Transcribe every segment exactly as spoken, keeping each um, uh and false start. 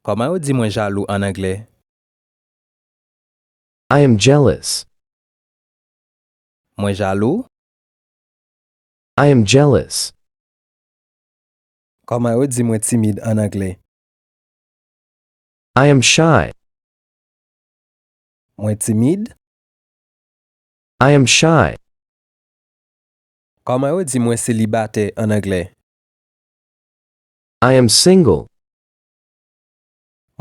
Kòman yo di mwen jalou ann anglè? I am jealous. Mwen jalou. I am jealous. Kòman yo di mwen timid ann anglè? I am shy. Mwen timid. I am shy. Kòman yo di mwen selibatè ann anglè? I am single.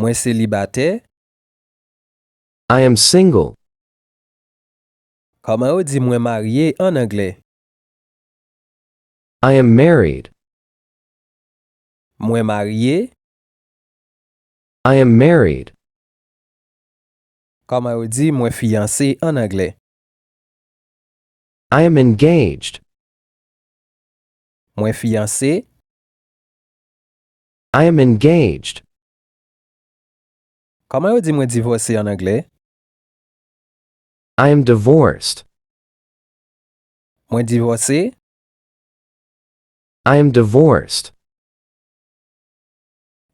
Mwen selibatè. I am single. Kòman yo di mwen marye ann anglè? I am married. Mwen marye. I am married. Kòman yo di mwen fiyanse ann anglè? I am engaged. Mwen fiyanse. I am engaged. Kòman yo di mwen divòse ann anglè? I am divorced. Mwen divòse. I am divorced.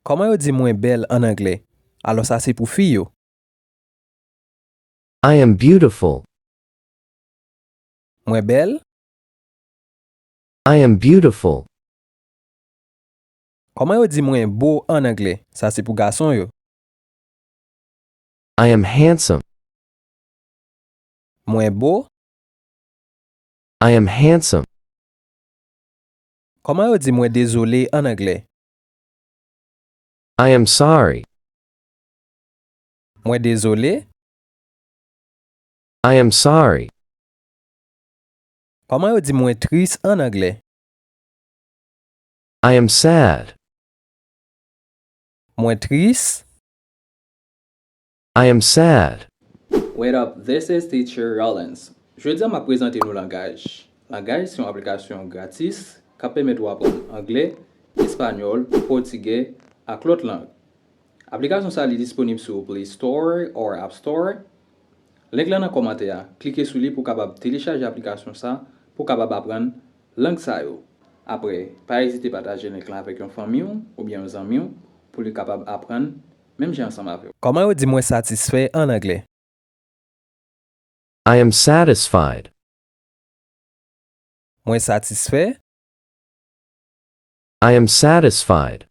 Kòman yo di mwen bèl ann anglè? Alò sa se pou fi yo. I am beautiful. Mwen bèl. I am beautiful. Kòman yo di mwen bo ann anglè? Sa se pou gason yo. I am handsome. Mwen bo. I am handsome. Kòman yo di mwen dezole ann anglè? I am sorry. Mwen dezole. I am sorry. Kòman yo di mwen tris ann anglè? I am sad. Mwen tris. I am sad. What up, this is Teacher Rollins. Jodi a m ap prezante nou langaj. Langaj se yon aplikasyon gratis k ap pèmèt ou aprann anglè, espanyòl, pòtigè ak lòt lang. Aplikasyon sa a li disponib sou Play Store or App Store. Link lan nan kòmantè a, klike sou li pou w kapab telechaje aplikasyon sa pou w kapab aprann lang sa yo. Apre, pa ezite pataje link lan avèk yon fanmi w oubyen yon zanmi w pou li kapab aprann menm jan ansanm avè w. Kòman yo di mwen satisfè ann anglè? I am satisfied. Mwen satisfè. I am satisfied.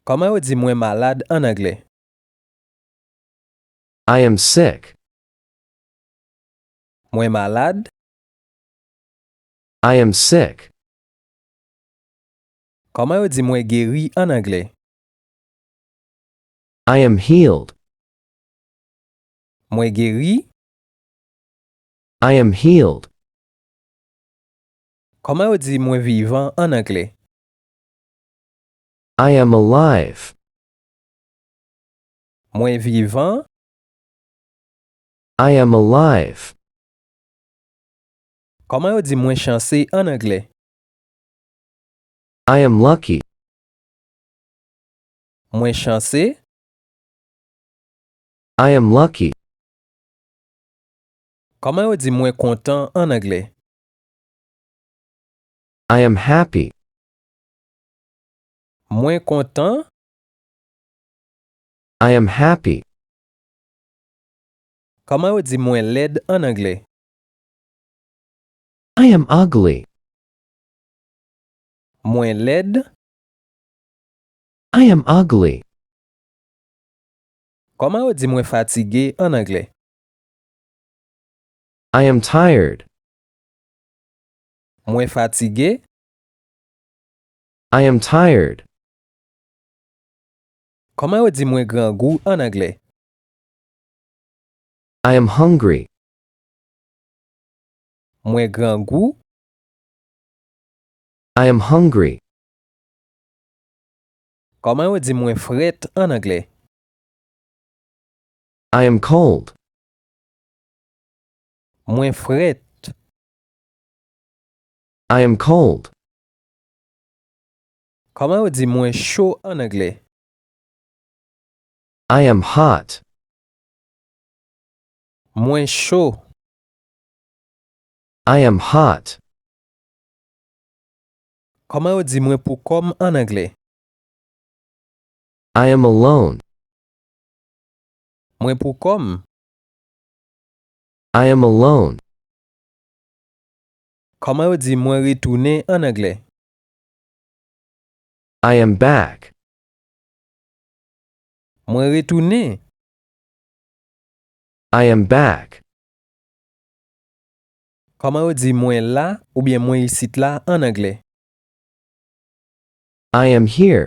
Kòman yo di mwen malad ann anglè? I am sick. Mwen malad. I am sick. Kòman yo di mwen geri ann anglè? I am healed. Mwen geri. I am healed. Kòman yo di mwen vivan ann anglè? I am alive. Mwen vivan. I am alive. Kòman yo di mwen chanse ann anglè? I am lucky. Mwen chanse. I am lucky. Kòman yo di mwen kontan ann anglè? I am happy. Mwen kontan. I am happy. Kòman yo di mwen lèd ann anglè? I am ugly. Mwen lèd. I am ugly. Kòman yo di mwen fatige ann anglè? I am tired. Mwen fatige. I am tired. Kòman yo di mwen grangou ann anglè? I am hungry. Mwen grangou. I am hungry. Kòman yo di mwen frèt ann anglè? I am cold. Mwen frèt. I am cold. Kòman yo di mwen cho ann anglè? I am hot. Mwen cho. I am hot. Kòman yo di mwen poukò m ann anglè? I am alone. Mwen pou kò m. I am alone. Kòman yo di mwen retounen an anglè? I am back. Mwen retounen. I am back. Kòman yo di mwen la oubyen mwen isit la an anglè? I am here.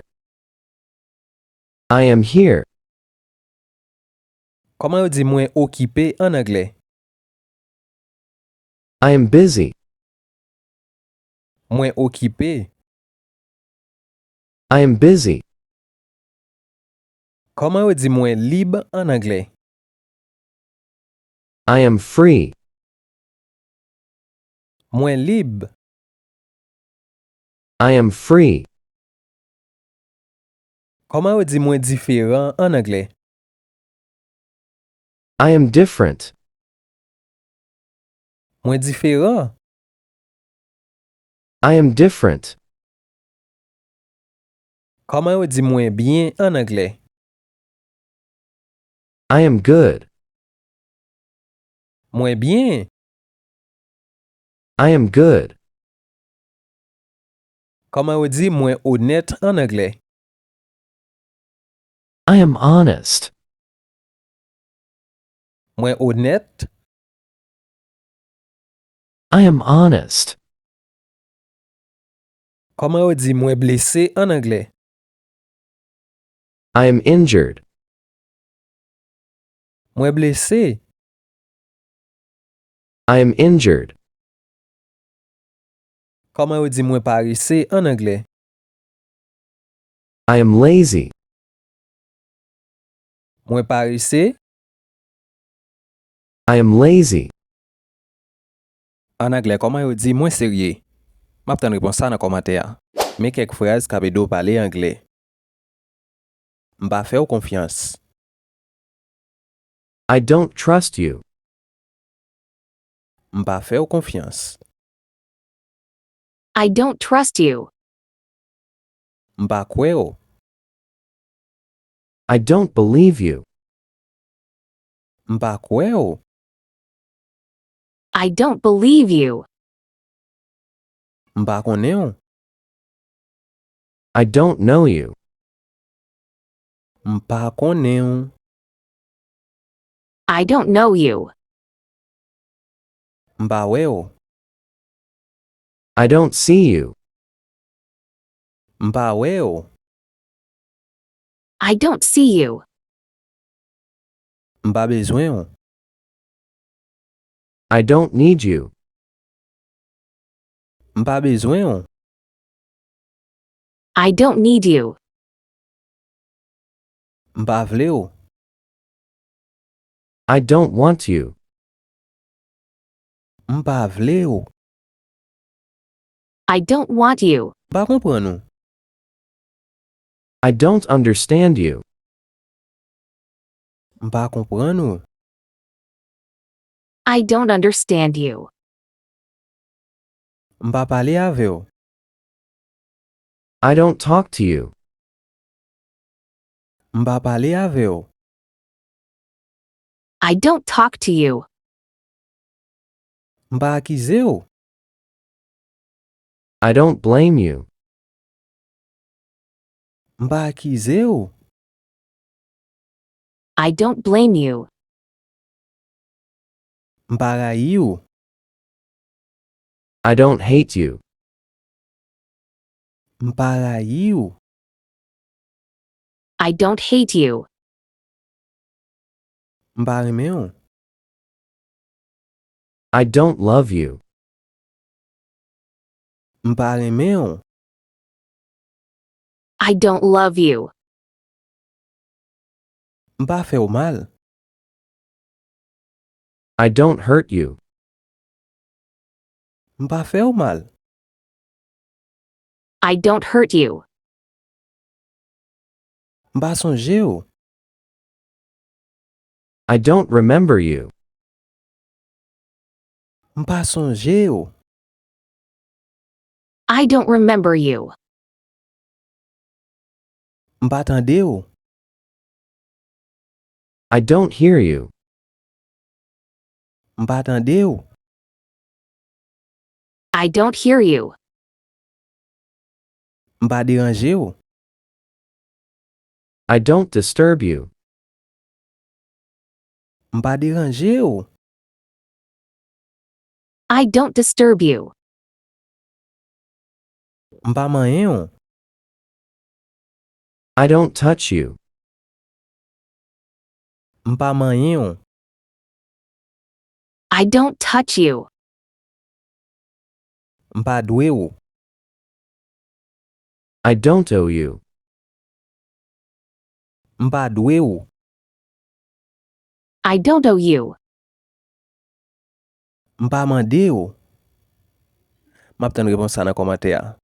I am here. Kòman yo di mwen okipe an anglè? I am busy. Mwen okipe. I am busy. Kòman yo di mwen lib an anglè? I am free. Mwen lib. I am free. Kòman yo di mwen diferan an anglè? I am different. Mwen diferan. I am different. Kòman yo di mwen byen an anglè? I am good. Mwen byen. I am good. Kòman yo di mwen onèt an anglè? I am honest. Mwen onèt. I am honest. Kòman yo di mwen blese an anglè? I am injured. Mwen blese. I am injured. Kòman yo di mwen parese an anglè? I am lazy. Mwen parese. I am lazy. An anglè, kòman yo di mwen serye? M ap tann repons sa nan kòmantè a. Men kèk fraz k ap ede w pale anglè. M pa fè w konfyans. I don't trust you. M pa fè w konfyans. I don't trust you. M pa kwè w. I don't believe you. M pa kwè w. I don't believe you. M pa konnen w. I don't know you. M pa konnen w. I don't know you. M pa wè w. I don't see you. M pa wè w. I don't see you. M pa bezwen w. I don't need you. M pa bezwen w. I don't need you. M pa vle w. I don't want you. M pa vle w. I don't want you. M pa konprann ou. I don't understand you. M pa konprann ou. I don't understand you. M pa pale avè w. I don't talk to you. M pa pale avè w. I don't talk to you. M pa akize w. I don't blame you. M pa akize w. I don't blame you. M pa rayi w. I don't hate you. M pa rayi w. I don't hate you. M pa renmen w. I don't love you. M pa renmen w. I don't love you. M pa fè w mal. I don't hurt you. M pa fè w mal. I don't hurt you. M pa sonje w. I don't remember you. M pa sonje w. I don't remember you. M pa tande w. I don't hear you. M pa tande w. I don't hear you. M pa deranje w. I don't disturb you. M pa deranje w. I don't disturb you. M pa manyen w. I don't touch you. M pa manyen w. I don't touch you. M pa dwe w. I don't owe you. M pa dwe w. I don't owe you. M pa mande w. M ap tann repons sa nan kòmantè a.